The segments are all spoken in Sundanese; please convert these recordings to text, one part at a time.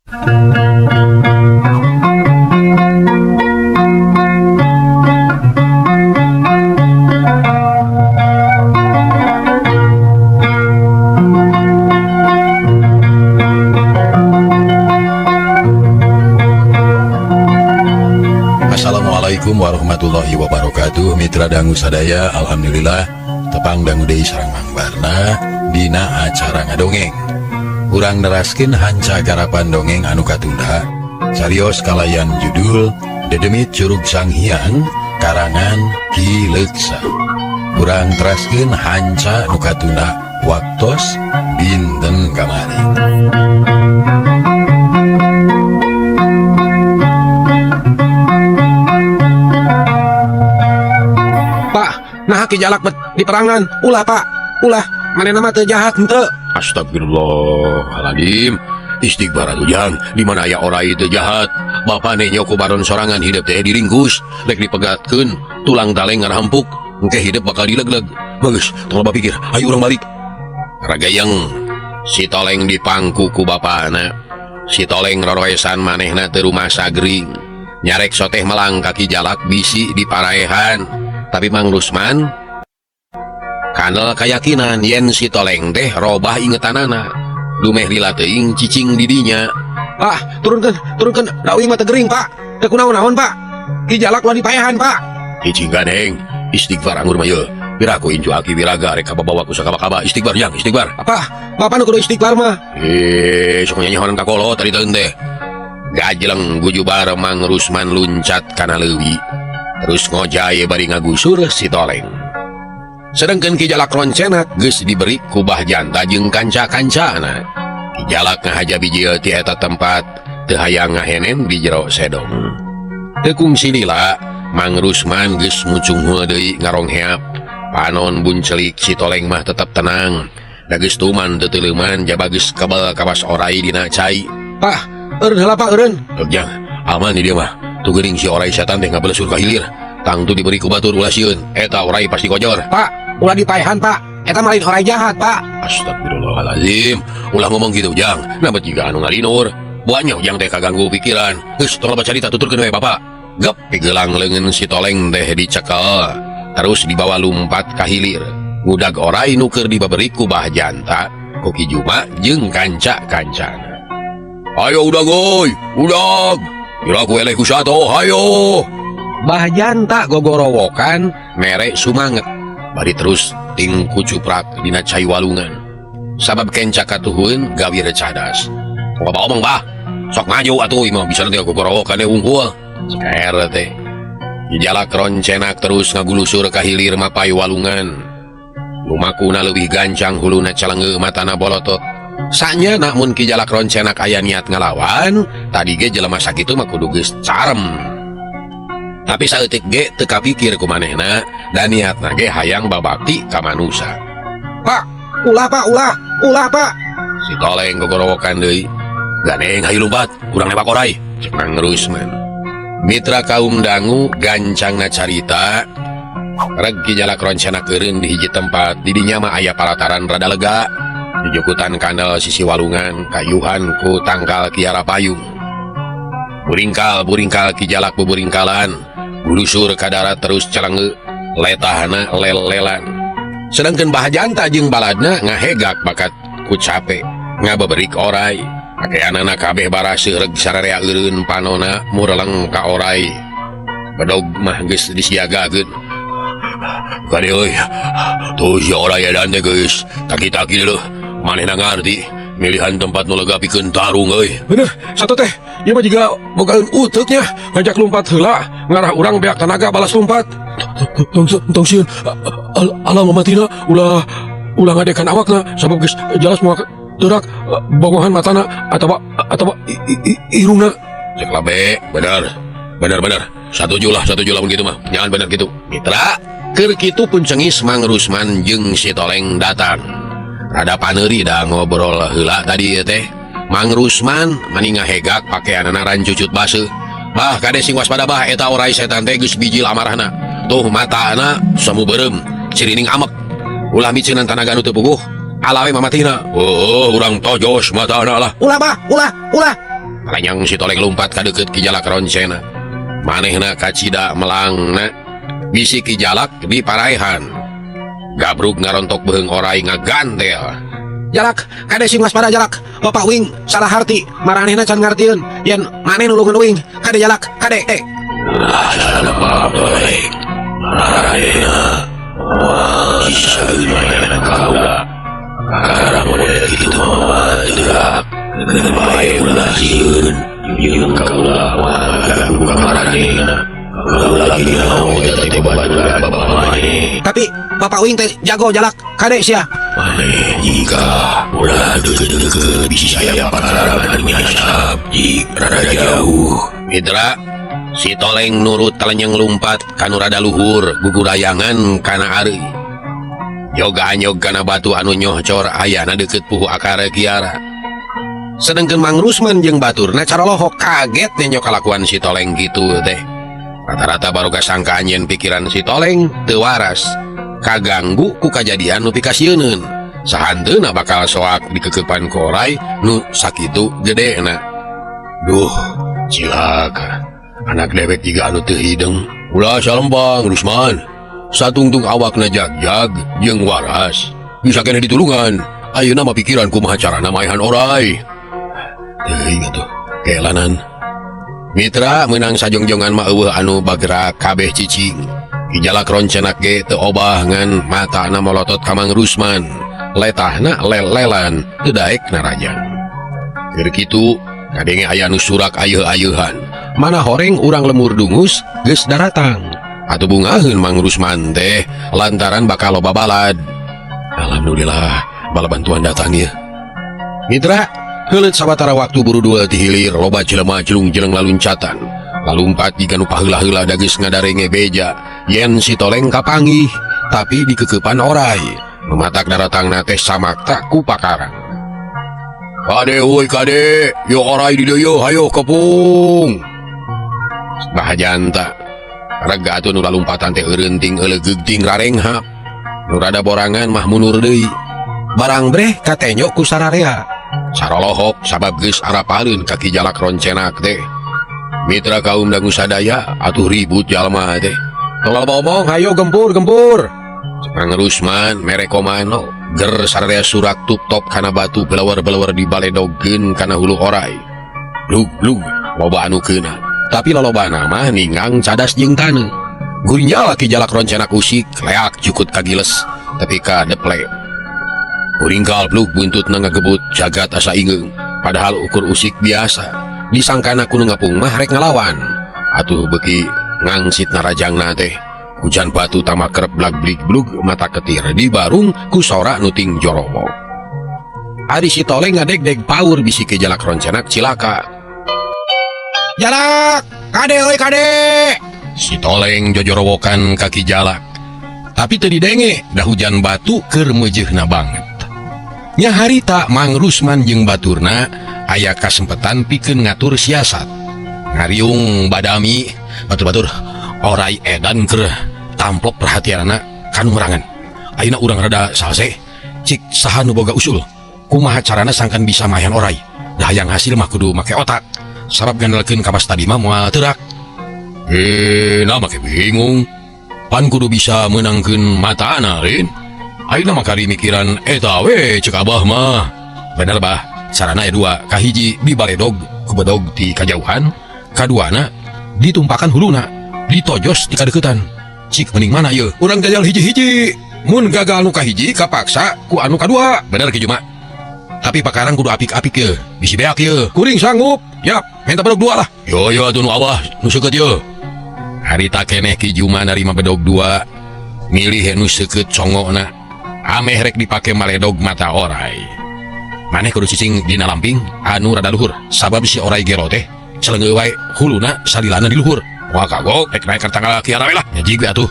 Assalamualaikum warahmatullahi wabarakatuh. Mitra dangu sadaya, alhamdulillah tepang dangu deui sareng Mang Barna dina acara ngadongeng. Urang neraskeun hanca garapan dongeng anu katunda, carios kalayan judul Dedemit Curug Sanghyang karangan Ki Leuksa. Urang teraskeun hanca nu katunda waktos dinten kamari. Pak, nah Ki Jalak bet di perangan. Ulah, Pak. Ulah, manehna mah teu jahat henteu. Astagfirullahaladzim. Istighfar atuh, Jang. Di mana aya orai teu jahat? Bapak nih nyoko baron sorangan hidup teh diringkus, rek dipegatkeun, tulang taleng ngarampuk, engke hidup bakal dileg-leg. Bagus, tong loba pikir, ayo urang balik. Ragayeng si Toleng dipangku ku bapana. Si Toleng roroesan manehna teu rumasa gering. Nyarek soteh melang kaki jalak bisi di paraehan. Tapi Mang Rusman kanel kayakinan yen si Toleng teh robah ingetanana. Dumeh lila teuing cicing didinya. Pak, turunkan, turunkan. Da uing mah teu gering, Pak. Teu kunaon-naon, Pak. Ki Jalak ulah dipaehan, Pak. Cicing ganeng, istighfar anggur mah yeuh. Piraku incu aki wiraga rek kababawa ku sakaba-kaba. Istighfar, Jang, istighfar. Apa? Bapak nu kudu istighfar mah. Sok nyanyihonan ka kolot tadi teh teh. Gajleng gujubar Mang Rusman luncat kana leuwi. Terus ngojay bari ngagusur si Toleng. Sedangkan Ki Jalak Roncenak geus diberi ku Bah Janta jeung kanca-kancana. Ki Jalak ngahaja bijil ti eta tempat teu hayang ngahenen di jero sedong. Teu kungsi lila, Mang Rusman geus mucunghul deui ngarongheap. Panon buncelik si Toleng mah tetep tenang. Da geus tuman teu teuleuman jaba geus kebel kawas orai dina cai. Pak, eureun heula, Pak, eureun. Heug, Jang, aman di dieu mah. Tuh geuning si orai setan teh ngabelesur ka hilir. Tangtu diberi ku batur ulah sieun. Eta orai pasti kojor. Pak, ulah dipaehan, Pak. Eta mah lain orai jahat, Pak. Astagfirullahalazim. Ulah ngomong gitu, Jang. Nabat jiga anu ngalinur. Buatnya Ujang teh kaganggu pikiran. Geus tong loba carita tuturkeun we, Bapak. Gep pigelang leungeun si Toleng teh dicekel. Terus dibawa lumpat ka hilir. Ngudag orai nu keur dibaberi ku Bah Janta, ku Ki Juma jeung kanca-kancana. Ayo udag euy, udag. Iraku eleh ku sato, hayo. Bah Janta gogorowokan mere sumanget. Bari terus ting kucuprak dina cai walungan. Sabab kenca katuhun gawir cadas. Tong loba omong, Bah. Sok maju atuh imah bisa nanti gogorowokan wungkul. Seker teh. Jalak roncenak terus ngagulusur ka hilir mapai walungan. Lumakuna leuwih gancang huluna calengeu matana bolotot. Sanya namun Ki Jalak Roncenak aya niat ngalawan, tadi ge jelema sakitu mah kudu geus carem. Tapi saeutik ge teu kapikir ku manehna dan niatna ge hayang babakti ka manusa. Pak, ulah, Pak, ulah, ulah, Pak. Si Toleng gogorowokan deui. Ganeng hayu lumpat, urang nembak orai. Cek Mang Rusman. Mitra kaum dangu gancangna carita. Reg Ki Jalak Roncenak eureun di hiji tempat, di dinya mah aya palataran rada lega. Jujukutan kandel sisi walungan, kayuhan ku tangkal kiara payung. Buringkal, buringkal Ki Jalak buburingkalan, gulusur ka darat terus celenge, letahna lel-lelan. Sedangkan Bah Janta jeung baladna ngahegak bakat ku cape, ngabeberik orai. Pakeanana kabeh baraseuh reg sararea eureun panona mureleng ka orai. Bedog mah geus disiagakeun. Kade euy, tuh si orai edan teh geus taki-taki leuh. Manehna ngarti milihan tempat nu lega pikeun tarung euy. Bener, satu teh, ieu mah jiga bogaeun uteuknya, ngajak lumpat heula, ngarah urang beak tanaga balas lumpat. Tong tong sieun, alam mamatina ulah ulah ngadekan awakna sabab geus jelas moal teurak bongohan matana atawa atawa irungna. Cek labe, bener. Bener bener. Satuju lah, satuju lah begitu mah. Jangan bener gitu. Mitra, keur kitu pun cengis Mang Rusman jeung si Toleng datang. Rada paneuri da ngobrol heula tadi teh. Mang Rusman mani ngahegak pakeanana rancucut baseuh. Bah, kade sing waspada bah, eta orai setan teh geus bijil amarahna. Tuh matana semu beureum, cirining amek. Ulah miceunan tanaga nu teu puguh, alawe mamatina. Oh, urang tojos matana lah. Ulah, Bah, ulah, ulah. Lanyang si Toleng lumpat ka deukeut Ki Jalak Roncena. Manehna kacida melangna bisi Ki Jalak diparaehan. Gabrug ngarontok beuheung orai ngagantel. Jalak, kade sing waspada Jalak. Bapak Wing salah harti, maranehna can ngartieun yen maneh nulungan Wing. Kade Jalak, kade. Tapi Bapak Wing teh jago Jalak, kade sia. Jika ulah deket-deket bisi saya rada jauh. Mitra, si Toleng nurut talenyeng lumpat kanu rada luhur gugurayangan kana areuy. Yoga anyog kana batu anu nyohcor ayana deket puhu akar kiara. Sedengkeun Mang Rusman jeung baturna carolohok kaget nenyo kalakuan si Toleng gitu teh. Rata-rata baroga sangkaan yen pikiran si Toleng teu waras. Kaganggu ku kajadian nu pikasieuneun. Sahanteuna bakal soak dikekepan ku orai nu sakitu gedena. Duh, cilaka. Anak dewek jiga anu teu hideng. Ulah salempang Rusman. Satungtung awakna jag-jag jeung waras. Bisa keneh ditulungan. Ayeuna mah pikiran kumaha carana maehan orai. Teuing atuh, keelanan. Mitra meunang sajongjongan mah eueuh anu bagerak kabeh cicing. Ki Jalak Roncenak ge teu obah ngan matana molotot ka Mang Rusman. Letahna lel-lelan teu daek narajang. Keur kitu kadenge aya nu surak ayeuh-ayeuhan. Mana horeng urang lemur dungus geus daratang. Atuh bungaheun Mang Rusman teh lantaran bakal loba balad. Alhamdulillah bala bantuan datang ieu. Mitra, heuleut sawatara waktu buru dua ti hilir loba jelema jelung-jeleng laluncatan. Lalumpat jiga nu paheula-heula da geus ngadarenge beja yen si Toleng kapanggih tapi dikekepan orai. Nu matak daratangna teh samakta ku pakarang. Kade euy kade, yo orai di dieu hayo kepung. Bahajanta rega atuh nu lalumpatan teh eureunting eulegeug ting rarenghap. Nu rada borangan mah mundur deui. Barang breh katenyo ku sararea. Sarolohok sabab geus arapaleun ka Ki Jalak Roncenak teh. Mitra kaum dangu sadaya atuh ribut jalma teh. Tong loba omong, hayo gempur gempur. Mang Rusman mere komano ger sararea surak tup-top kana batu belawar-belawar dibaledogeun kana hulu orai. Blug-blug loba anu keuna. Tapi lolobana mah ninggang cadas jeung taneuh. Gurinjal Ki Jalak Roncenak usik leak cukut kagiles tepi ka deple. Uringkal blug buntutna ngagebut jagat asa ingeung. Padahal ukur usik biasa. Disangkana ku nu ngapung mah rek ngalawan. Atuh beuki ngangsit narajangna teh. Hujan batu tamakerep blag-blig blug mata ketir dibarung ku sora nu ting jorowo. Ari si Toleng ngadegdeg paur bisi Ki Jalak Roncenak cilaka. Jalak, kade euy kade. Si Toleng jojorowokan ka Ki Jalak. Tapi teu didenge da hujan batu keur meujeuhna banget. Nya harita Mang Rusman jeung baturna aya kasempetan pikeun ngatur siasat. Ngariung badami batur-batur orai edan keur tamplok perhatianana kanu merangan. Ayeuna urang rada salse cik saha nu boga usul. Kumaha carana sangkan bisa mayan orai. Dah yang hasil mah kudu make otak. Sabab gandalkeun kapas tadi mah moal teurak. Nah make bingung. Pan kudu bisa meunangkeun matana Rin. Ayeuna mah kari mikiran eta we ceuk abah mah. Bener bah, sarana aya dua, kahiji dibaledog ku bedog ti kajauhan, kaduana ditumpakan huluna, ditojos ti kadeuketan. Cik mending mana ieu? Urang jajal hiji-hiji. Mun gagal nu kahiji kapaksa ku anu kadua. Bener Ki Juma. Tapi pakarang kudu apik-apik ye, bisi beak ye. Kuring sanggup. Yap, minta bedog dua lah. Yo yo atuh nu abah nu seukeut ye. Harita keneh Ki Juma narima bedog dua, milih nu seukeut congokna. Ameh rek dipake maledog mata orai. Maneh kudu cicing dina lamping anu rada luhur, sabab si orai gero teh celengeu wae huluna salilana di luhur. Wah kagok rek naik ka tanggal kiara we lah. Nya jig we atuh.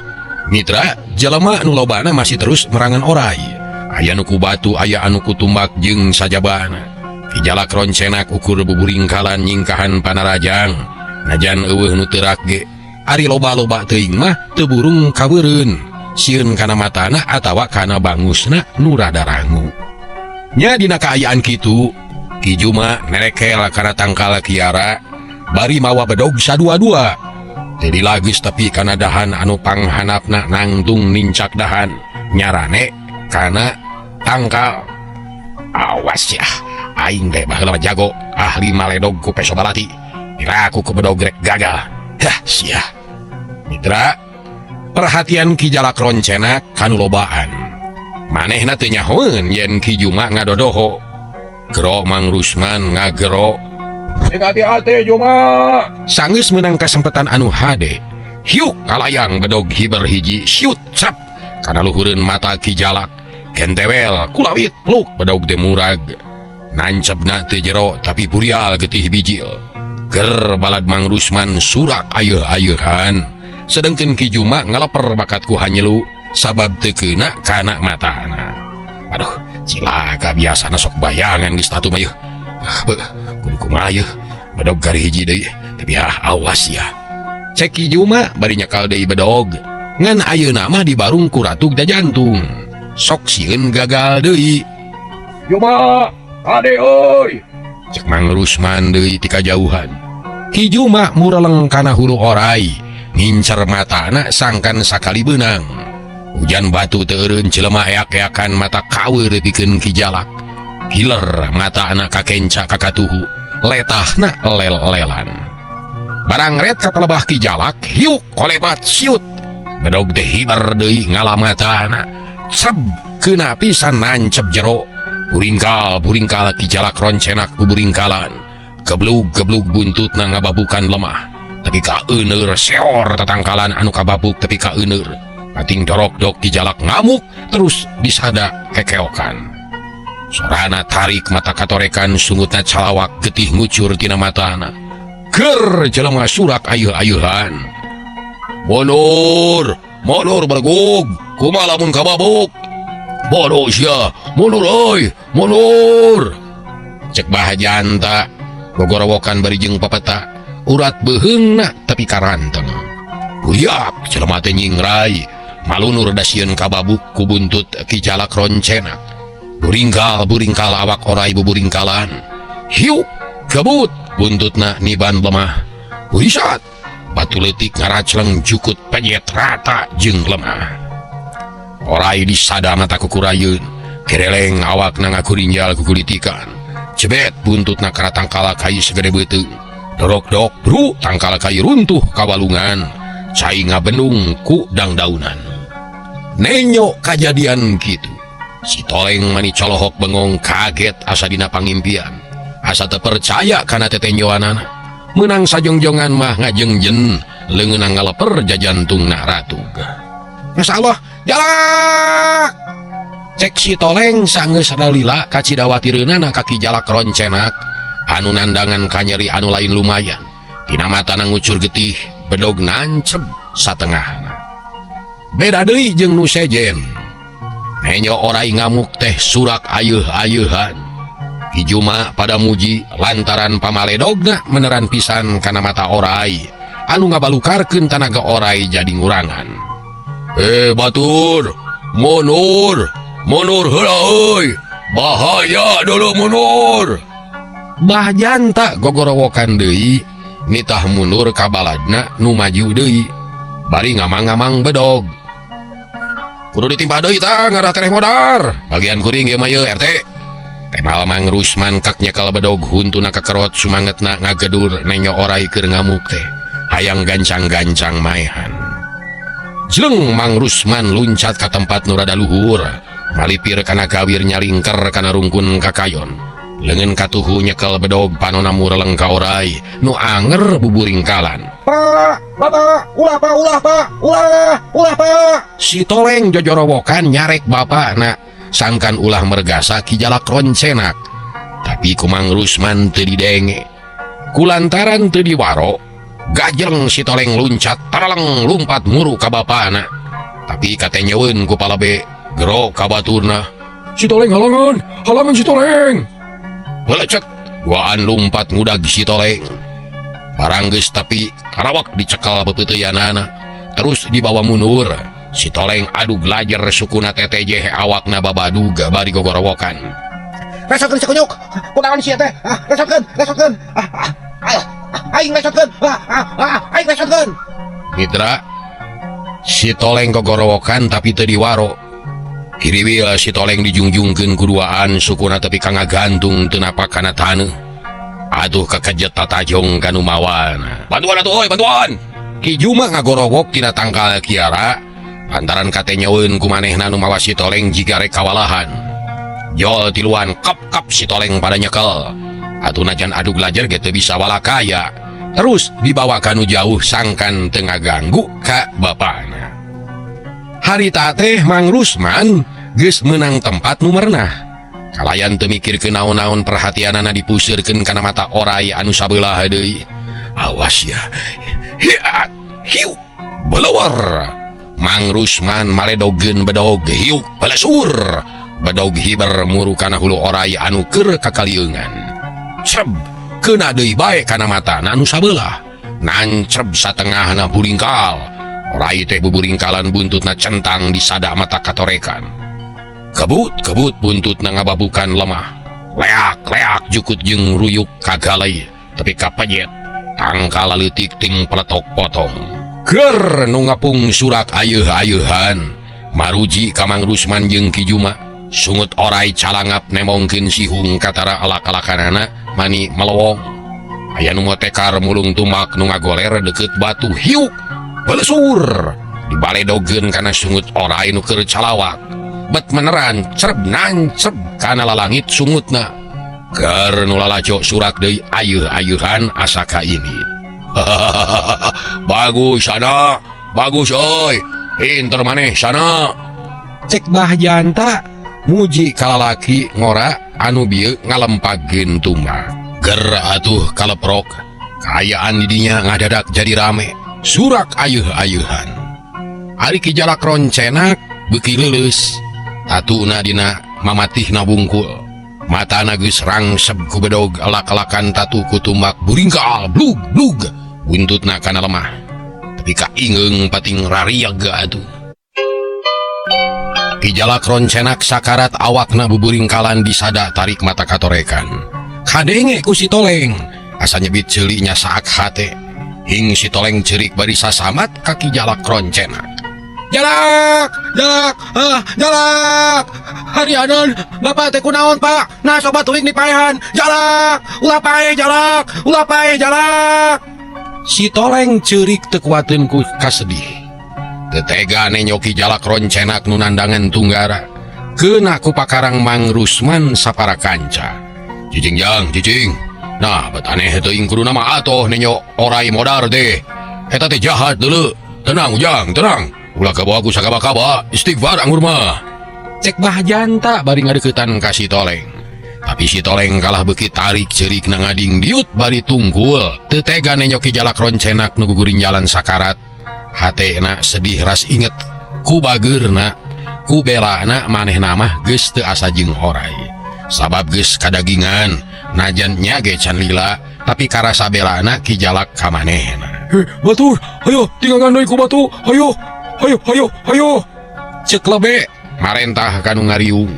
Mitra, jelema nu lobana masih terus merangan orai. Aya nu ku batu, aya anu ku tumbak jeung sajabana. Ki Jalak Roncenak ukur buburingkalan nyingkahan panarajang. Najan eueuh nu teurak ge, ari loba-loba teuing mah teu burung kabeureun. Sieun kana matana atawa kana bangusna nu rada rangu. Nya dina kaayaan kitu, Ki Juma nerekel kana tangkal kiara bari mawa bedog sadua-dua. Teu lagis tapi kana dahan anu panghanapna nangtung nincak dahan nyarane kana tangkal. Awas ya, aing teh baheula mah jago ahli maledog ku peso balati. Piraku ku bedog rek gagal. Hah, sia. Mitra, perhatian Ki Jalak Roncenak kanu lobaan. Manehna teu nyahoeun yen Ki Juma ngadodoho. Gero Mang Rusman ngagero. Sing hati-hati Juma. Sanggeus meunang kasempetan anu hade. Hiuk kalayang bedog hiber hiji siut sap kana luhureun mata Ki Jalak. Gentewel kulawit pluk bedog teh murag. Nancebna teu jero tapi burial getih bijil. Ger balad Mang Rusman surak ayeuh-ayeuhan. Sedengkeun Ki Juma ngaleper bakat ku hanyelu sabab teu keuna kana matana. Aduh, cilaka biasana sok bayangan geus tatu mah yeuh. Ah, beuh, kudu kumaha yeuh. Bedog kari hiji deui, tapi ah awas ya. Cek Ki Juma bari nyekal deui bedog. Ngan ayeuna mah dibarung ku ratug da jantung. Sok sieun gagal deui. Juma, ade euy. Cek Mang Rusman deui ti kajauhan. Ki Juma mureleng kana hulu orai, ngincer matana sangkan sakali beunang. Hujan batu teu eureun jelema eak-eakan mata kaweur pikeun Ki Jalak. Giler mata anak kakenca kakatuhu, letahna lel-lelan. Barang ret katelebah Ki Jalak, hiuk kolebat siut. Bedog teh hiber deui ngalamatana. Seb keuna pisan nancep jero. Buringkal buringkal Ki Jalak roncenak buburingkalan. Geblug-geblug buntutna ngababukan lemah. Tepi ka euneur seor tatangkalan anu kababuk tepi ka euneur. Pating dorok-dok Ki Jalak ngamuk terus disada kekeokan. Sorana tarik mata katorekan sungutna calawak getih ngucur tina matana. Ger jelema surak ayeuh-ayeuhan. Mundur, mundur bergug, kumaha lamun kababuk. Bodoh sia, mundur euy, mundur. Cek Bahajanta, gogorowokan bari jeung papeta, urat beuheungna tapi karanteng. Huyak jelema teh nyingrai, malunur da sieun kababuk ku buntut Ki Jalak Roncenak. Buringkal buringkal awak orai buburingkalan. Hiuk kebut buntutna niban lemah. Huisat batu leutik ngaracleng jukut penyet rata jeung lemah. Orai disada mata kukurayeun, gereleng awakna ngagurinjal kukulitikan. Cebet buntutna kana tangkala kai segede beuteung. Dorok-dok bru tangkala kai runtuh ka walungan. Cai ngabendung ku dangdaunan. Nenyo kajadian kitu. Si Toleng mani colohok bengong kaget asa dina pangimpian. Asa teu percaya kana tetenjoanana. Menang sajongjongan mah ngajengjen, leungeunna ngaleper jajantungna ratug. Masya Allah, Jalak! Cek si Toleng sanggeus sadalila kacidawatireunana ka Ki Jalak Roncenak anu nandangan kanyeri anu lain lumayan. Tina matana ngucur getih, bedog nanceb satengahna. Beda deui jeung nu sejen. Nenyo orai ngamuk teh surak ayeuh-ayeuhan. Ki Juma pada muji lantaran pamaledogna meneran pisan kana mata orai anu ngabalukarkeun tanaga orai jadi ngurangan. Eh batur, mundur, mundur heula euy. Bahaya dulu mundur. Bah janta gogorowokan deui, nitah mundur ka baladna nu maju deui. Bari ngamang-ngamang bedog. Kudu ditimpa deui tah ngarah tereh modar. Bagian kuring ieu mah yeuh RT. Temal Mang Rusman kak nyekel bedog huntuna kakerot sumangetna ngagedur nenyo orai keur ngamuk teh. Hayang gancang-gancang maehan. Jleng Mang Rusman luncat ka tempat nu rada luhur. Malipir kana gawir nyalingker kana rungkun kakayon. Leungeun katuhu nyekel bedog panona mureleng ka orai nu anger buburingkalan. Pak, Bapak, ulah Pak, ulah Pak, ulah, ulah Pak. Si Toleng jojorowokan nyarek bapakna sangkan ulah mergasa Ki Jalak Roncenak. Tapi ku Mang Rusman teu didenge. Kulantaran teu diwaro, gajeng si Toleng luncat taraleng lumpat muru ka bapakna. Tapi katenyeun ku palabe gero ka baturna. Si Toleng halangan, halangan si Toleng. Belecet, duaan lumpat ngudag si Toleng. Barang geus tapi karawak dicekal bepeuteuyanana. Terus dibawa mundur. Si Toleng adug lajer sukuna tetejeh awakna babadug bari gogorowokan. Resotkeun si kunyuk. Kunaon sia teh? Ah, resotkeun, resotkeun. Ah, ah, ah, aing resotkeun. Ah, ah, ah, aing resotkeun. Mitra, si Toleng kogorowokan tapi teu diwaro. Hiriwil si Toleng dijungjungkeun kuduaan sukuna tepi ka ngagantung teu napak kana taneuh. Aduh kakejet tatajong kanu mawana. Bantuan atuh euy, bantuan. Ki Juma ngagorowok tina tangkal kiara lantaran katenyoeun ku manehna nu mawa si Toleng jiga rek kawalahan. Jol tiluan kap-kap si Toleng pada nyekel. Atuh najan adug lajer ge teu bisa walakaya. Terus dibawa kanu jauh sangkan teu ngaganggu ka bapana. Harita teh Mang Rusman geus meunang tempat nu merenah. Kalayan teu mikirkeun naon-naon perhatianana dipuseurkeun kana mata orai anu sabelah deui. Awas ya. Hiat, hiuk, belawar. Mang Rusman maledogeun bedog hiuk balesur. Bedog hiber muru kana hulu orai anu keur kakaliungan. Creb, keuna deui bae kana matana anu sabelah. Nancreb satengahna buringkal. Orai teh buburingkalan buntutna centang disada mata katorekan. Kebut-kebut buntutna ngababukan lemah. Leak-leak jukut jeung ruyuk kagalai tepi ka penyet. Tangkal leutik ting peletok potong. Ger nu ngapung surak ayeuh-ayeuhan. Maruji ka Mang Rusman jeung Ki Juma. Sungut orai calangap nemongkeun sihung katara alak-alakanana mani melewong. Aya nu motekar mulung tumak nu ngagoler deukeut batu hiuk. Belesur dibaledogeun kana sungut orai nu keur calawak. Bet meneran cerb nanceb kana lalangit sungutna. Ger nu lalajo surak deui ayeuh-ayeuhan asa ka ini. Bagus sana, bagus euy. Pinter maneh sana. Cek Bah Janta muji kalalaki ngora anu bieu ngalempageun tumbak. Ger atuh kaleprok. Kaayaan didinya ngadadak jadi rame. Surak ayeuh-ayeuhan. Ari Ki Jalak Roncenak beuki leuleus. Tatuna dina mamatihna bungkul. Matana geus rangsep ku bedog alak-alakan tatu ku tumbak buringkal blug blug buntutna kana lemah. Tepi ka ingeung pating rariag atuh. Ki Jalak Roncenak sakarat awakna buburingkalan disada tarik mata katorekan. Kadenge ku si Toleng asa nyebit ceuli nya saak hate. Hing si Toleng ceurik bari sasamat ka Ki Jalak Roncenak. Jalak, jalak, ah, jalak. Harianan, bapak teh kunaon pak? Nah sobat tuing dipaehan. Jalak, ulah paeh jalak, ulah paeh jalak. Si Toleng ceurik teu kuateun ku kasedih. Teu tega nenjo Ki Jalak Roncenak nu nandangan tunggara. Keuna ku pakarang Mang Rusman sapara kanca. Cicing jang, cicing. Nah, bet aneh teuing kuduna mah atoh nenjo orai modar teh. Eta teh jahat deuleu. Tenang ujang, tenang. Ulah kabawa ku sakaba-kaba, istighfar anggur mah. Cek Bah Janta bari ngadeukeutan ka si Toleng. Tapi si Toleng kalah beuki tarik ceurik na ngading diut bari tungkul. Teu tega nenjo Ki Jalak Roncenak nu guguring jalan sakarat. Hatena sedih ras inget ku bageurna, ku belana manehna mah geus teu asa jeung orai. Sabab geus kadagingan, najan nya ge can lila, tapi karasa belana Ki Jalak ka manehna. Heh, batur, hayo tinggalkan deui ku batu, hayo. Hayo, hayo, hayo. Cek lebe marentah kanu ngariung.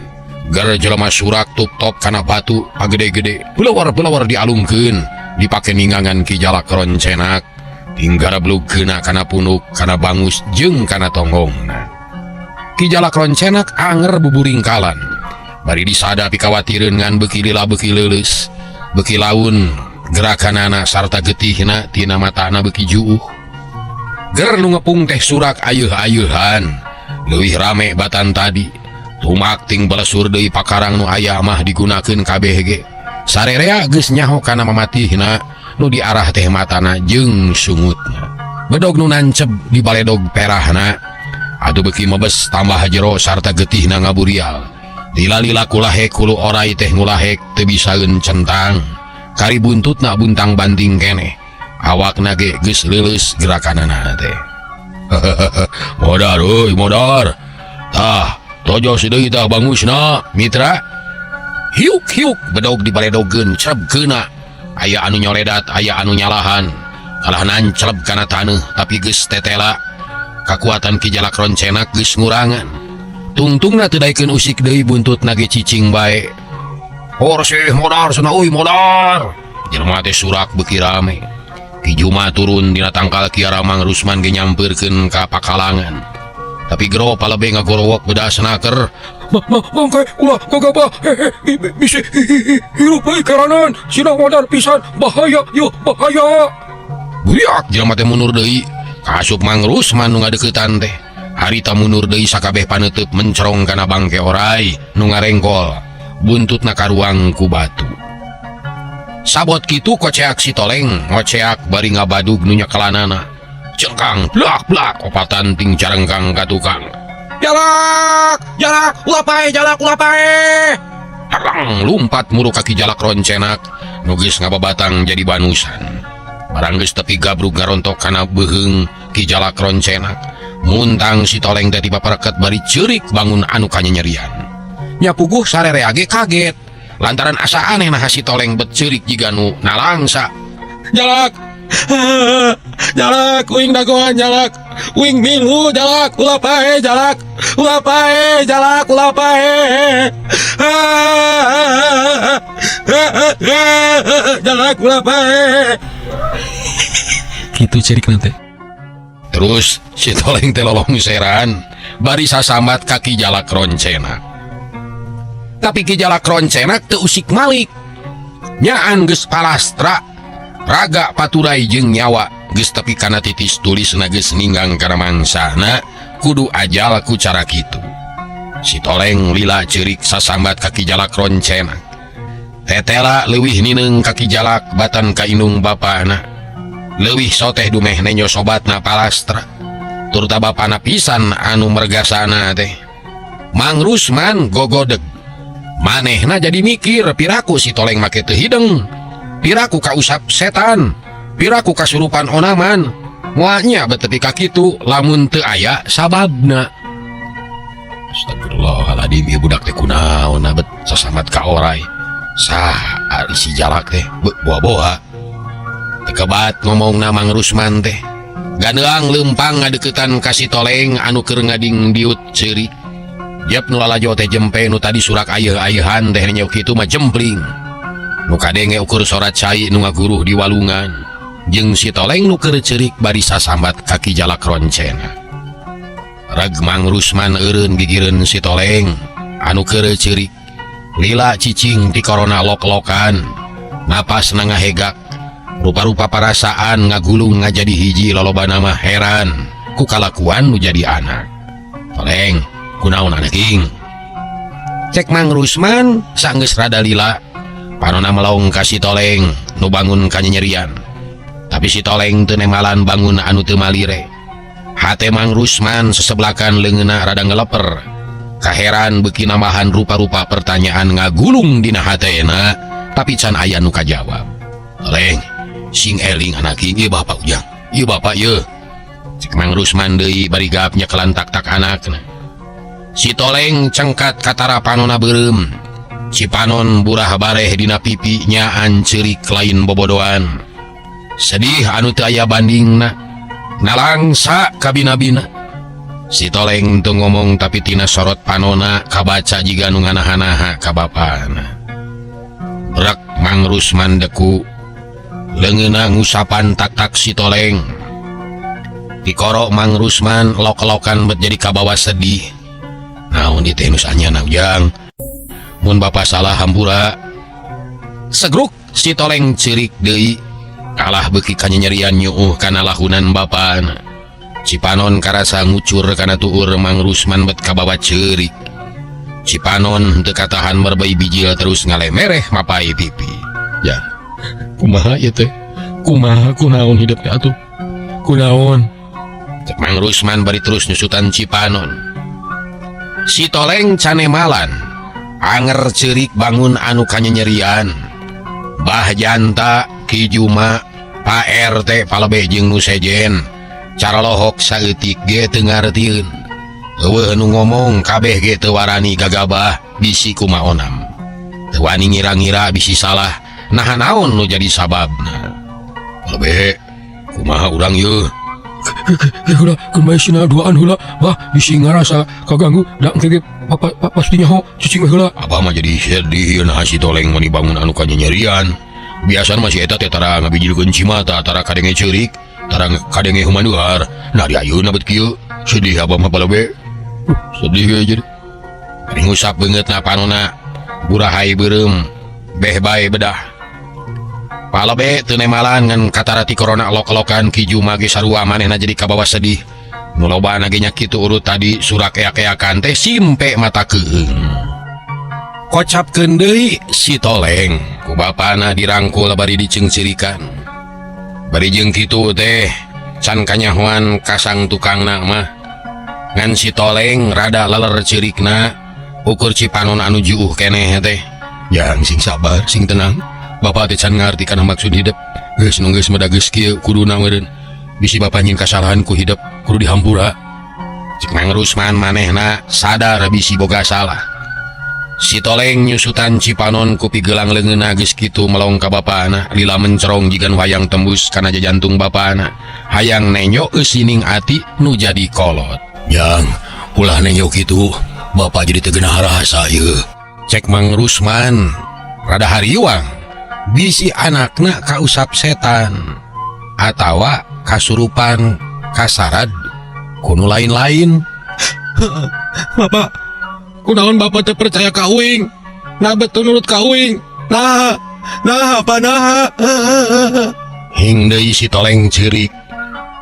Ger jelema surak tup-top kana batu pagede-gede. Belawar-belawar dialungkeun, dipake ningangan Ki Jalak Roncenak. Tinggal blugkeuna kana punuk, kana bangus jeung kana tonggongna. Ki Jalak Roncenak anger buburingkalan. Bari disada pikawatireun ngan beuki lila beuki leuleus. Beuki laun gerakanana sarta getihna tina matana beuki juuh. Ger nu ngepung teh surak ayeuh-ayeuhan. Leuwih rame batan tadi. Tumak ting balesur deui pakarang nu aya mah digunakeun kabeh ge. Sarerea geus nyaho kana mamatihna nu diarah teh matana jeung sungutna. Bedog nu nanceb di baledog perahna. Atuh beuki mebes tambah jero sarta getihna ngaburial. Lila-lila kulahek hulu orai teh ngulahek teu bisaeun centang. Kari buntutna buntang banting keneh. Awakna ge geus leuleus gerakanana teh. Modar euy, modar. Tah, tojo deui tah bangusna, mitra. Hiuk-hiuk bedog dibaledogeun cereb keuna. Aya anu nyoledat, aya anu nyalahan. Kalah nancleb kana taneuh tapi geus tetela. Kakuatan Ki Jalak Roncenak geus ngurangan. Tungtungna teu daekeun usik deui buntutna ge cicing bae. Horseh modar cenah euy modar. Jelema teh surak beuki rame. Ki Juma turun dina tangkal Kiara Mang Rusman ge nyampeurkeun ka pakalangan. Tapi gero palebe ngagorowok bedasna ker. Mangke ulah gagabah hehe bisi hirup euy keranan sina modar pisan bahaya yeuh bahaya. Buriak jelema teh mundur deui. Kaasup Mang Rusman nu ngadeuketan teh. Harita mundur deui sakabeh paneuteub mencerong kana bangke orai nu ngarengkol. Buntutna karuang ku batu. Sabot kitu koceak si Toleng, ngoceak bari ngabadug nu nyekelanana. Cengkang blak-blak opatan ting carengkang ka tukang. Jalak, jalak, ulah paeh jalak ulah paeh. Harang lumpat muru kaki jalak roncenak, nu geus ngababatang jadi banusan. Barang geus tepi gabrug ngarontok kana beuheung Ki Jalak Roncenak. Muntang si Toleng teh tiba pereket bari ceurik bangun anu kanyanyerian. Nya puguh sarerea ge kaget. Lantaran asa aneh naha si Toleng bet ceurik jiga nu nalangsa. Jalak. Jalak uing dagoan jalak. Uing milu jalak ulah paeh jalak. Ulah paeh jalak ulah paeh. Jalak ulah paeh. Kitu ceurik nanti. Terus si Toleng teh lolongseran bari sasambat ka Ki Jalak Roncenak. Tapi Ki Jalak Roncenak teu usik malik. Nyaan geus palastra raga paturai jeung nyawa geus tepi kana titis tulisna geus ninggang kana mangsana kudu ajal ku cara kitu. Si Toleng lila ceurik sasambat ka Ki Jalak Roncenak. Tetela leuwih nineung ka Ki Jalak batan ka indung bapana. Leuwih soteh dumeh nenyo sobatna palastra. Turta bapana pisan anu mergasana teh. Mang Rusman gogodeg. Manehna jadi mikir piraku si Toleng make teu hideng. Piraku kausap setan. Piraku kasurupan onaman. Moalnya betepi ka kitu lamun teu aya sababna. Astagfirullahaladzim, ieu budak teh kunaon bet sasambat ka orai. Sah ari si Jalak teh boa-boa. Tekebat ngomongna Mang Rusman teh. Ganeang leumpang ngadeukeutan ka si Toleng anu keur ngading diut ceurik. Jep nu lalajo teh jempe nu tadi surak ayeuh-ayeuhan teh nyeu kitu mah jempling. Nu kadenge ukur sorat cai nu ngaguruh di walungan. Jeung si Toleng nu keur ceurik bari sasambat ka Ki Jalak Roncena. Reg Mang Rusman eureun gigireun si Toleng anu keur ceurik. Lila cicing ti korona lok-lokan. Napasna ngahegak. Rupa-rupa parasaan ngagulung ngajadi hiji lolobana mah heran ku kalakuan nu jadi anak. Toleng, kunaon anak ing? Cek Mang Rusman sanggeus rada lila. Panona melong ka si Toleng nu bangun kanyanyerian. Tapi si Toleng teu nemalan bangun anu teu malire. Hate Mang Rusman seseblakan leungeunna rada ngeleper. Kaheran beuki nambahan rupa-rupa pertanyaan ngagulung dina hatena, tapi can aya nu kajawab. Toleng, sing eling anak ieu bapak ujang. Ieu bapak ieu. Cek Mang Rusman deui bari gap nyekelan tak-tak anakna. Si Toleng cengkat katara panona beureum. Cipanon burah bareh dina pipi nyaan ceurik lain bobodoan. Sedih anu teu aya bandingna. Nalangsa kabina-bina. Si Toleng teu ngomong tapi tina sorot panona kabaca jiga nu nganaha-naha ka bapana. Brek Mang Rusman deku. Leungeunna ngusapan tak-tak si Toleng. Tikoro Mang Rusman lok-lokan bet jadi kabawa sedih. Naon ieu teh nu sanyana ujang? Mun bapa salah hampura. Segruk si Toleng ceurik deui. Kalah beuki kanyanyerian nyuuh kana lahunan bapana. Cipanon karasa ngucur kana tuur Mang Rusman bet kabawa ceurik. Cipanon teu katahan merbei bijil terus ngalemereh mapai pipi. Ya, kumaha ieu teh? Kumaha kunaon hidup teh atuh? Kunaon? Cek Mang Rusman bari terus nyusutan Cipanon. Si Toleng canemalan. Anger ceurik bangun anu kanyanyerian. Bah Janta, Ki Juma, Pak RT palebeh jeung nu sejen. Cara lohok saeutik ge teu ngartieun. Eueuh nu ngomong kabeh ge teu warani gagabah bisi kumaonam. Teu wani ngira-ngira bisi salah, naha naon nu jadi sababna. Palebeh, kumaha urang yeuh? Ke heula keun bae sina duaan heula bah bisi ngarasa kaganggu da engke ge pasti nyaho cicing we heula. Abah mah jadi sedih nah si Toleng meni bangun anu kanyanyerian. Biasana mah si eta teh tara ngabijilkeun cimata, tara kadenge ceurik, tara kadenge humanduhar. Nah di ayeuna bet kieu sedih abah mah palebe. Sedih we jadi. Bari ngusap beungeutna panona burahai beureum beh bae bedah. Palebe teu nemalan ngan katara ti corona lok-lokan kiju mage sarua manehna jadi kabawa sedih. Nu lobana ge nya kitu urut tadi surak eak-eakan teh simpe mata keueung. Kocapkeun deui si Toleng ku bapana dirangkul bari diceungceurikan. Bari jeung kitu teh can kanyahoan kasang tukangna mah. Ngan si Toleng rada leler ceurikna ukur cipanon anu juuh keneh teh. Jang sing sabar, sing tenang. Bapak teh can ngarti kana maksud hidup. Geus nu geus mah da geus kieu kuduna meureun. Bisi bapa nyieun kasalahan ku hidup kudu dihampura. Cek Mang Rusman manehna sadar bisi boga salah. Si Toleng nyusutan cipanon ku pigelang leungeunna geus kitu melong ka bapana lila mencerong jigan wayang tembus kana jajantung bapana. Hayang nenyo eusining ati nu jadi kolot. Jang, ulah nenyo kitu, bapa jadi teu geunah rasa ieu. Cek Mang Rusman rada hariwang. Bisi anakna kausap setan atawa kasurupan kasarad kuno lain-lain. Bapak, kunaon bapak teu percaya ka uing? Nah betul nurut ka uing. Nah, nah apa nah? Hing deui si Toleng ceurik.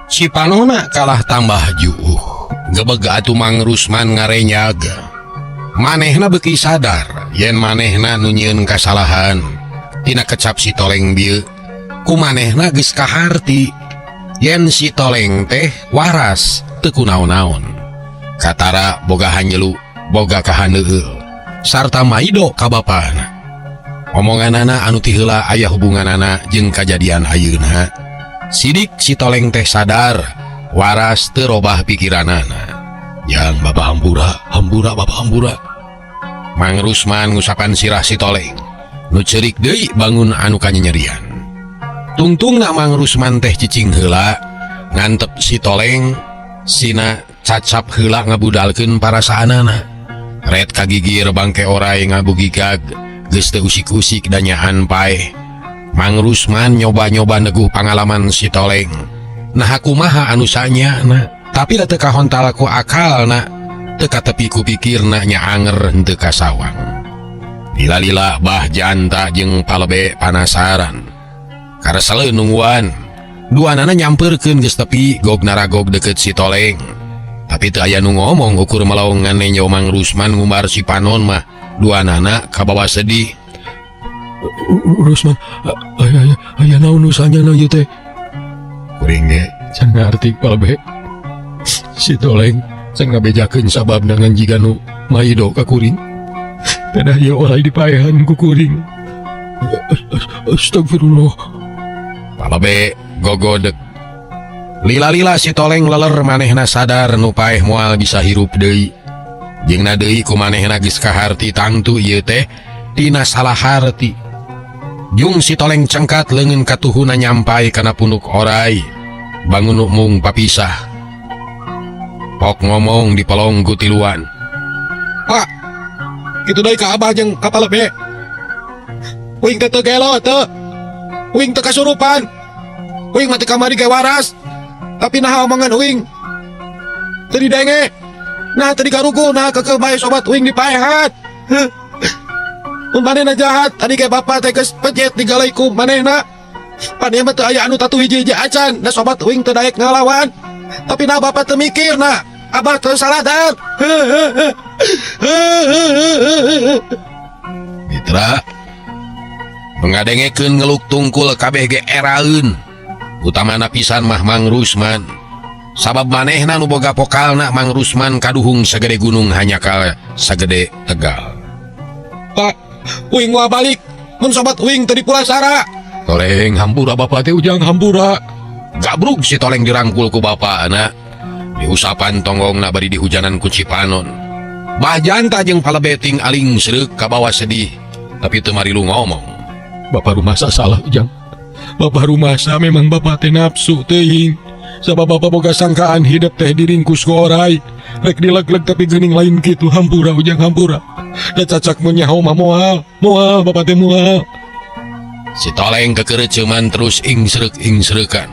Cipanona kalah tambah juuh. Gebeg atuh Mang Rusman ngarenyag. Manehna beuki sadar yen manehna nu nyieun kasalahan. Tina kecap si Toleng bieu ku manehna geus kaharti yen si Toleng teh waras teu kunaon-naon. Katara boga hanjelu, boga kahaneueul sarta maido ka bapana. Omonganana anu ti heula aya hubunganana jeung kajadian ayeuna. Sidik si Toleng teh sadar waras teu robah pikiranana. Jang bapa hampura, hampura bapa hampura. Mang Rusman ngusapan sirah si Toleng. Nu ceurik deui bangun anu kanyanyerian. Tungtungna Mang Rusman teh cicing heula ngantep si Toleng sina cacap heula ngabudalkeun parasaanana. Ret kagigir bangke orai ngabugigag geus teu usik-usik danyaan paeh. Mang Rusman nyoba-nyoba neguh pangalaman si Toleng. Nah kumaha anu sanyana, tapi da teu kahontal ku akalna, teu katepi ku pikirna nya anger henteu kasawang. Lila-lila bah janta jeung palebe panasaran. Kareseleun nungguan. Duanana nyamperkeun geus tepi gog naragog deukeut si Toleng. Tapi teu aya nu ngomong ukur melong ngan nenjo Mang Rusman ngumbar si panon mah. Duanana kabawa sedih. Rusman, aya aya naon nu sanyana ieu teh? Kuring ge can ngarti palebe. Si Toleng can ngabejakeun sababna ngan jiga nu maido ka kuring. Pedah ieu orai dipaehan ku kuring. Astagfirullah. Palebe gogodeg. Lila-lila si Toleng leler manehna sadar nu paeh moal bisa hirup deui. Jeung na deui ku manehna geus kaharti tangtu ieu teh tina salah harti. Jung si Toleng cengkat leungeun katuhuna nyampai kana punuk orai. Bangun mung papisah. Pok ngomong di pelong ku tiluan. Pak, kitu deui ka abah jeung ka palebe. Uing teh teu gelo teu. Uing teu kasurupan. Uing mah teu kamari ge waras. Tapi naha omongan uing teu didenge. Nah teu digarugu, nah keukeuh bae sobat uing dipaehat. Mun manehna jahat, tadi ge bapa teh geus pejet digalai ku manehna. Pan ieu mah teu aya anu tatu hiji-hiji acan, da sobat uing teu daek ngalawan. Tapi nah bapa teu mikir nah, abah teu saladar. Mitra mengadengekeun ngeluk tungkul kabeh ge eraeun. Utamana pisan mah Mang Rusman. Sabab manehna nu boga pokalna Mang Rusman kaduhung sagede gunung hanyakal sagede Tegal. Pak, uing moal balik. Mun sobat uing teu dipulasara. Toleng hampura bapak teh ujang hampura. Gabrug si Toleng dirangkul ku bapana. Diusapan tonggongna bari dihujanan ku cipanon. Bah janta jeung palebeting aling sereuk kabawa sedih. Tapi teu marilu ngomong. Bapak rumasa salah ujang. Bapak rumasa memang bapak teh nafsu teuing. Sabab bapak boga sangkaan hidup teh diringkus ku orai. Rek dileg-leg tapi geuning lain kitu, hampura Ujang, hampura. Da cacak mun nyaho mah moal, moal bapak teh moal. Si Toleng kekereceuman terus ingsreuk-ingsreukan.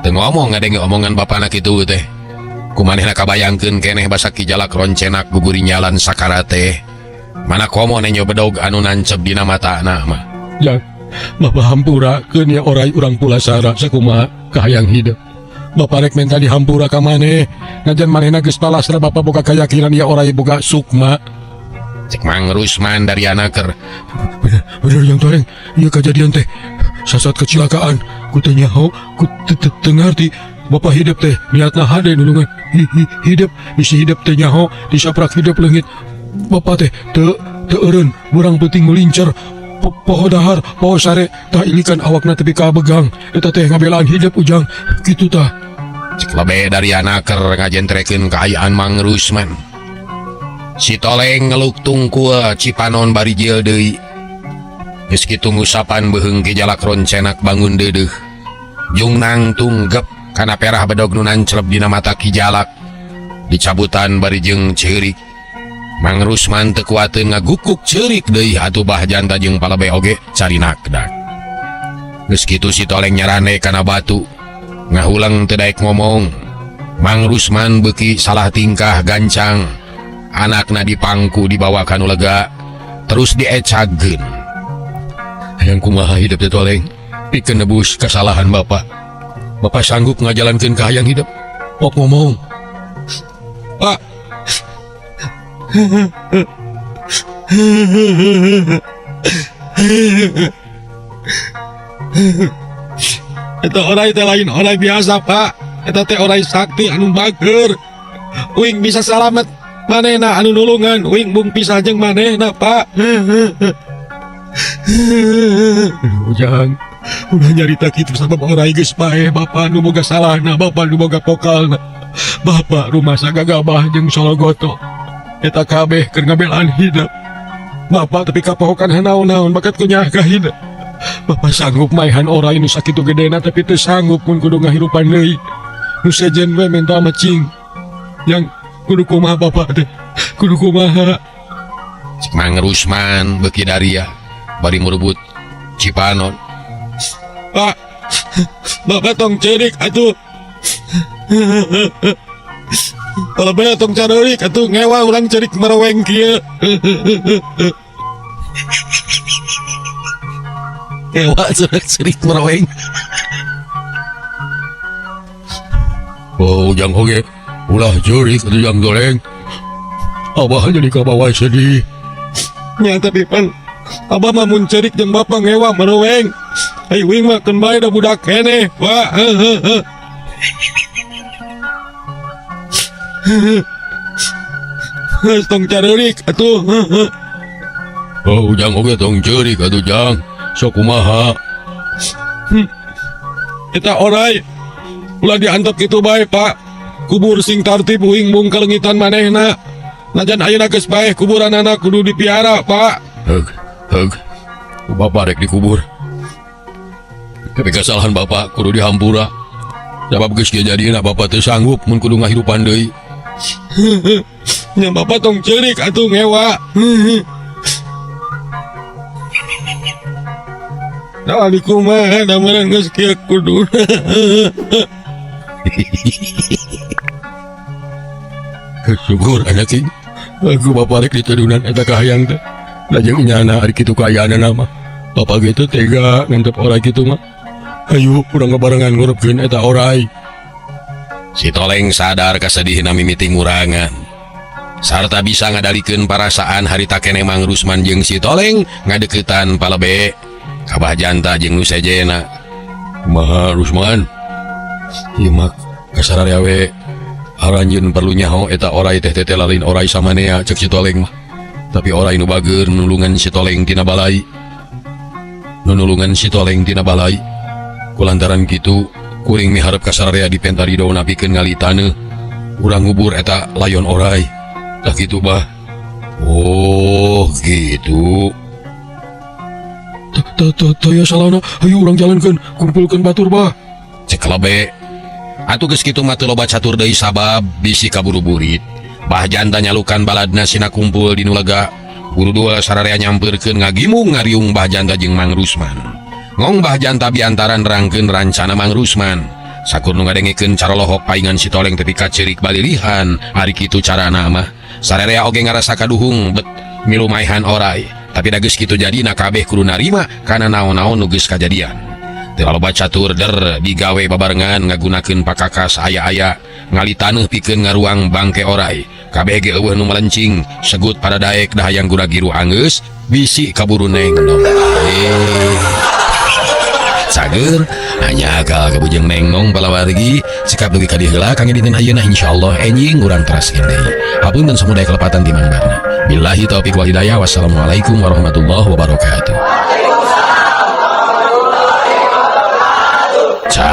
Teu ngomong ngadenge omongan bapana kitu teh. Kumanehna kabayangkeun keneh basa Ki Jalak roncenak gugurinyalan sakarat teh. Mana komo nenjo bedog anu nancep dina matana mah. Jang, bapak hampura keun ya orai urang pulasara sakumaha kahayang hidup. Bapak rek minta dihampura ka maneh. Najan manehna geus palasra, bapak boga keyakinan ya orai boga sukma. Cek Mang Rusman dari anaker. Bener, bener Jang Toleng, ieu kejadian teh sasat kecelakaan. Ku teu nyaho, ku teu ngarti. Bapak hidup teh niatna hade nulungan hidup, bisi hidup teh nyaho disaprak hidup leungit. Bapak teh teu teu eureun, burang peuting melincer. Poho dahar, poho sare, tah ilikan awakna tepi ka begang. Eta teh ngabelaan hidup, Ujang. Kitu tah. Cek lebe dari anaker ngajentrekeun kaayaan Mang Rusman. Si Toleng ngeluk tungkul cipanon bari jil deui. Geus kitu ngusapan beuheung Ki Jalak roncenak bangun deudeuh. Jung nangtung gep kana perah bedog nu nancleb dina mata Ki Jalak. Dicabutan bari jeung ceurik. Mang Rusman teu kuateun ngagukuk ceurik deui atuh bah janta jeung palebe oge carinakdak. Geus kitu si Toleng nyarande kana batu. Ngahulang teu daek ngomong. Mang Rusman beuki salah tingkah gancang. Anakna dipangku dibawa ka nu lega terus diecageun. Hayang kumaha hidup teh, Toleng? Pikeun nebus kesalahan bapak. Bapak sanggup ngajalankeun kahayang hidup. Pok ngomong. Pak. Eta orai teh lain orai biasa, Pak. Eta teh orai sakti anu bager. Uing bisa salamet manehna anu nulungan, uing bung pisah jeung manehna, Pak. Aduh, Ujang. Udah nyarita kitu sabab orai geus paeh, bapak nu boga salahna, bapak nu boga pokalna. Bapak rumasa gagabah jeung sologoto. Eta kabeh keur ngabelaan hidup. Bapak tapi kapohokan hanaon-naon bakat ku nyaah ka hidup. Bapak sanggup maehan orai nu sakitu gedena tapi teu sanggup mun kudu ngahirupan deui. Nu sejen we menta mah cing. Yang kudu kumaha bapak teh? Kudu kumaha? Cek Mang Rusman beuki daria bari murebut cipanon. Pak, bapak tong ceurik atuh. Kalau bener tong careurik atuh, ngewa urang ceurik mereweng kieu. Ngewa ceurik mereweng. Oh, Ujang oge ulah ceurik atuh, Jang Toleng. Abah jadi kabawa sedih. Nya tapi pan abah mah mun ceurik jeung bapak ngewa mereweng. Ai uing mah keun bae da budak keneh, Pak. Geus tong careurik atuh. Oh, Ujang oge tong ceurik atuh, Jang. Sok kumaha? Eta orai ulah diantep kitu bae, Pak. Kubur sing tartib, uing mung kalengitan manehna. Najan ayeuna geus paeh, kuburanana kudu dipiara, Pak. Heug, heug. Ku bapak rek dikubur. Tapi kesalahan bapak kudu dihampura. Sabab geus kieu jadina bapak teu sanggup mun kudu ngahirupan deui. Nya bapak tong ceurik atuh ngewa. Nah, di kumaha da meureun geus kieu kudu. Syukur anak king. Aku bapak rek ditudunan eta kahayang teh. Da jeung nyana ari kitu kaayaanna mah. Bapak gitu tega ngantep orai kitu mah. Ayo urang ngabarengan ngurupkeun eta orai. Si Toleng sadar kasedihna mimiti ngurangan. Sarta bisa ngadalikeun parasaan harita keneh Mang Rusman jeung si Toleng ngadeukeutan palebe. Kabah janta jeung nu sejena. Kumaha Rusman? Ieu mah kasararea we. Aranjeun perlu nyaho eta orai teh teh lain orai samanea cek si Toleng mah. Tapi orai nu bager nulungan si Toleng tina balai. Nulungan si Toleng tina balai. Kulantaran kitu kuring miharep kasararea di pentarido napikeun ngali taneuh. Urang ngubur eta layon orai. Tah kitu bah. Oh, gitu. Tah ya salahna, hayu urang jalankeun, kumpulkeun batur bah. Cek lebe. Atuh geus kitu mah teu loba catur deui sabab bisi kaburu burit. Bah Janta nyalukan baladna sina kumpul di nu lega. Guru dua sararea nyampeurkeun ngagimung ngariung Bah Janta jeung Mang Rusman. Ngong Bah Janta biantara nerangkeun rancana Mang Rusman. Sakur nu ngadengekeun carolohok paingan si Toleng tepi ka ceurik balilihan ari kitu carana mah. Sararea oge ngarasa kaduhung bet milu maehan oray. Tapi da geus kitu jadina kabeh kudu narima kana naon-naon nu geus kajadian. Teu loba catur der digawe babarengan ngagunakeun pakakas aya-aya ngali taneuh pikeun ngaruang bangke oray. Kabeh ge euweuh nu melencing, segut pada daek dah hayang gura-giru anggeus bisi kaburu neng dong. Cager hanya akal kabujeng neng nong palawargi sikap dugi ka dieu heula kangge dinten ayeuna, insyaallah enjing urang teraskeun deui. Hapunten samudaya kelepatan ti Mang Barna. Billahi taufik wal hidayah, wassalamualaikum warahmatullahi wabarakatuh. Ca